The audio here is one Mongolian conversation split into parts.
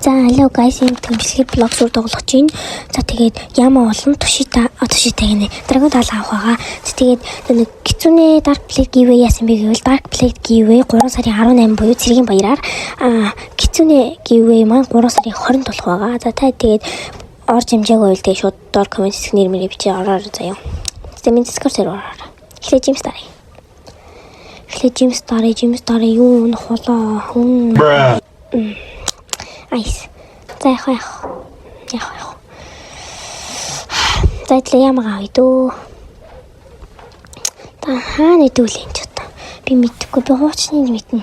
За, hello guys, энэ тэмцлэгийн блог сүр тоглож байна. За, тэгээд Яма болон Тушита, Тушита гинэ. Dragon Talon авах байгаа. За, тэгээд нэг Kitsune Dark Blade giveaway яасан бэ гэвэл Dark Blade giveaway 3 сарын 18 буюу цэргийн баяраар, Kitsune giveaway маань 3 сарын 20-нд болох байгаа. За, та тэгээд орж амжаагүй байвал тэгээд шууд доор comment хэсэг нэр мэрээ бичээ ороорой заяа. Тэгээд миний Discord сервер ороорой. Эхлээ Gems даръя. Эхлээ Gems даръя, Gems даръя, юу унах болоо. Хүн Bruh. Ice. За, яах вэ, яах. Яах яах. За, идлээ ямага авъя дөө. Та хаана идэвэл юм ч одоо. Би мэдэхгүй, би хуучны мэднэ.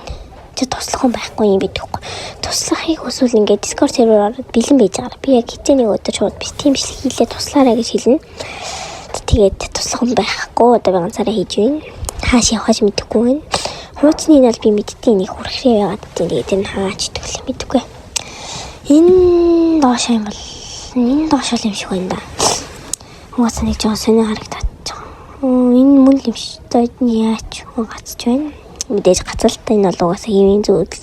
Чи туслах хүн байхгүй юм бидэхгүй. Туслахыг хүсвэл ингээд Discord сервер ороод бэлэн байж байгаа. Би яг хизээ нэг өдөр шууд би тийм бичлэг хийлээ, туслаарай гэж хэлнэ. Тэгээд туслах хүн байхгүй. Одоо би ганцаараа хийж байна. Хааш явахаж мэдэхгүй байна. Хуучны нь бол би мэдтiin, нэг хүрхрээ байгаад тийм. Тэгээд тэр нь хаач идэвэл мэдэхгүй. Энэ доош юм бол энэ доош л юм шиг байна да. Угаасаа нэг жоо сонио харагдаад байгаа. Оо, энэ мөн л юм шиг. За, энэ яач гацч байна. Мэдээж гацалтай, энэ бол угаасаа хэвийн зүйл.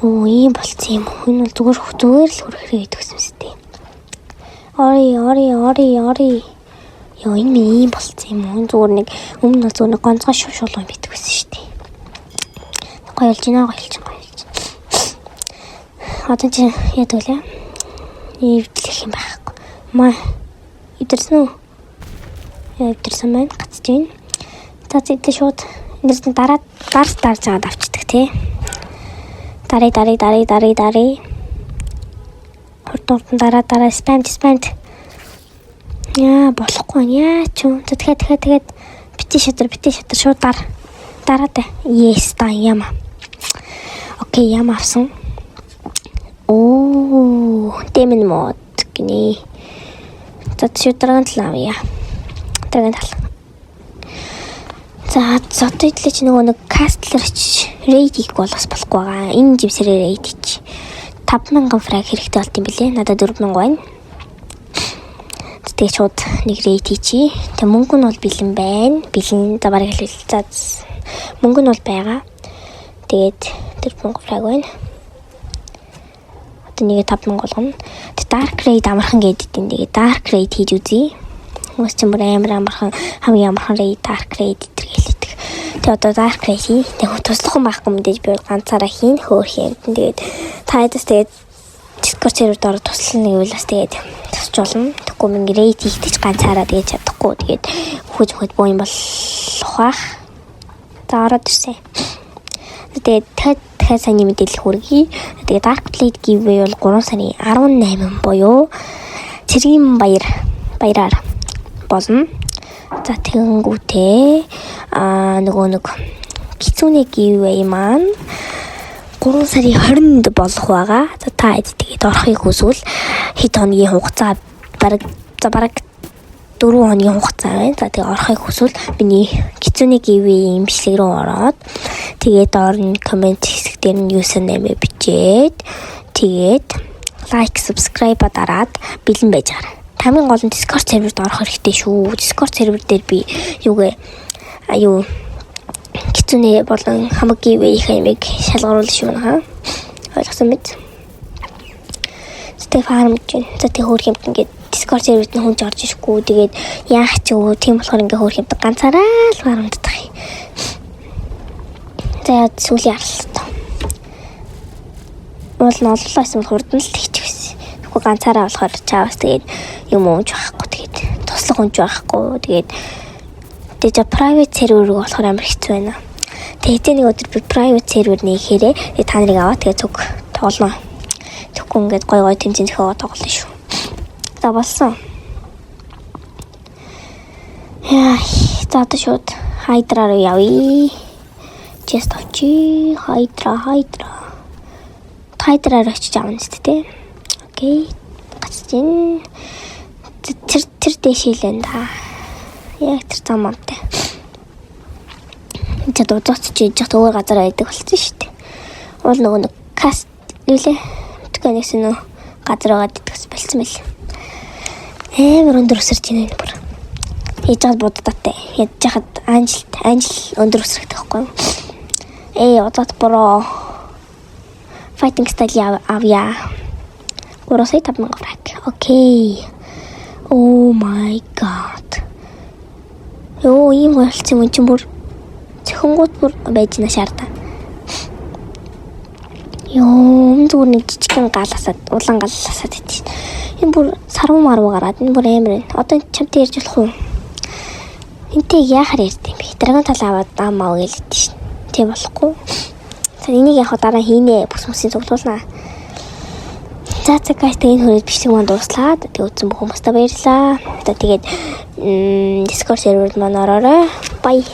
Оо, ийм болцсон юм. Энэ бол зүгээр зүгээр л хүрхрээ гэдэг юм сте. Ори ори ори ори. Йоо, энэ минь ийм болцсон юм уу? Энэ зүгээр нэг өмнө нь бол зүгээр нэг гонцгой шув шулуун байдаг байсан шүү дээ. Гоёлж гинэ, гоёлж, гоёлж. Одоо чи яадаг лээ? Эвдлэх юм байхгүй. Ма эвдэрсэн үү? Яа, эвдэрсэн байна. Гацж байна. За, зэдлээ шууд. Эндээс нь дараа дарс дарж аваад авчдаг тий. Дарыг, дарыг, дарыг, дарыг, дарыг. Хурдан хурдан дараа дараа, spam spam. Яа, болохгүй яа ч юм. За, дахиад, дахиад, дахиад, бити шатар, бити шатар, шууд дар. Дараад. Yes, да, яма. Okay, яма авсан. Оо, Demon mode гинэ. За, шууд Dragon Talon авъя. Dragon Talon. За, одоо идлээ чи нөгөө нэг castle очиж raid хийхгүй бол бас болохгүй байгаа. Энэ жимсэрээ raid хийч. 5000 frag хэрэгтэй болт юм билээ. Надад 4000 байна. Тэгээ шууд нэг raid хийчи. Тэг мөнгө нь бол бэлэн байна. Бэлэн, за, бараг хэлвэл, за, мөнгө нь бол байгаа. Тэгээд 4000 frag байна. Одоо нэгэ 5000 болгоно. Тэг Dark Raid амархан гэдэг юм. Тэгээ Dark Raid хийж үзье. Хүмүүс ч бүр амар амархан, хамгийн амархан raid Dark Raid гэдэг хэлдэг. Тэгээ одоо Dark Raid хий. Тэгээ туслах хүн байхгүй, мэдээж би бол ганцаараа хийн, хөөх юм. Тэгээд та ядас тэгээд Discord серверд ороод туслана гэвэл бас тэгээд тусч болно. Тэгэхгүй минь raid хийхдээ ч ганцаараа тэгээд чадахгүй. Тэгээд хөөж хөөж боо юм болох бах. За, ороод ирсэн. Тэгээд дахиад саяны мэдээлэл хүргэе. Тэгээд Dark Blade giveaway бол 3 сарын 18 буюу цэргийн баяраар болно. За, тэгэнгүүтээ нөгөө нэг Kitsune giveaway маань 3 сарын 20-нд болох байгаа. За, та хэд тэгээд орохыг хүсвэл хэд хоногийн хугацаа, бараг, за, бараг 4 хоногийн хугацаа байна. За, тэгээ орохыг хүсвэл миний Kitsune giveaway бичлэг рүү ороод, тэгээд доор нь comment хэсэг дээр нь username бичээд, тэгээд like, subscribe дараад бэлэн байж байгаа. Хамгийн гол нь Discord серверд орох хэрэгтэй шүү. Discord сервер дээр би юугээ юу Kitsune болон хамаг giveaway хаймыг шалгаруулна шүү наа. Ойлгосон мэт. Тэгээ farm ж байна. За, тэгээ хөөх юмт ингээд Discord серверд нь хүн ч орж ирэхгүй. Тэгээд яах ч юу, тийм болохоор ингээ хөөх юмт ганцаараа л farm ддаг юм. За, сүүлийн аралт. Уул нь оллоо гэсэн бол хурдан л хийчихсэн. Тэгэхгүй ганцаараа болохоор чаавас тэгээд юм уунч байхгүй. Тэгээд туслах хүнч байхгүй. Тэгээд тэгээ private server рүү болохоор амар хэцүү байна. Тэгээд нэг өдөр би private server нээхээрээ тэгээд та нарыг аваад тэгээд цуг тоглоно. Тэгэхгүй ингээд гой гой тэмцээн зохиогоо тоглоно шүү. За, болсон. Яа, за, одоо шууд Hydra руу явъя. Chest авчи. Hydra, Hydra. Hydra руу очиж авна шүү дээ. Okay. Гацж гин. Тэр дээшээ да. Яг тэр зам амтай. Энд дуудаач чи яж өөр газар байдаг болсон шүү дээ. Уул нөгөө нэг каст юу лээ. Мэдгүй, нэгсэн нөө газар байгаад идэгс болцсон байл. Амар өндөр өсөрч байна энэ бүр. Яаж чад буддаатай. Яаж хахад анжил анжил өндөр өсрөх байхгүй юу? Ээ, одоод bro. Fighting style авъя. 3 сая 5000 franc. Okay. Oh my God. Йоо, ийм гоё болсон юм чинь бүр цохингууд бүр байж на шаардаа. Йоо, зүгээр нэг жижигхэн галасаад, улаан галасаад байт. Энэ бүр саруу маруу гараад энэ бүр амар байна. Одоо чамтай ярьж болох уу? Энтэй яахаар ярьд юм бэ? Dragon тал аваад ам ав гэлээд шин. Тийм болохгүй. За, энийг яг дараа хийнэ. Бүс мүсийн цуглуулнаа. За, guys, тэгээ энэ хүрээд бичлэг маань дууслаа. Тэгээ үзсэн бүх хүмүүстээ баярлалаа. За, тэгээд Discord серверд маань ороорой. Bye.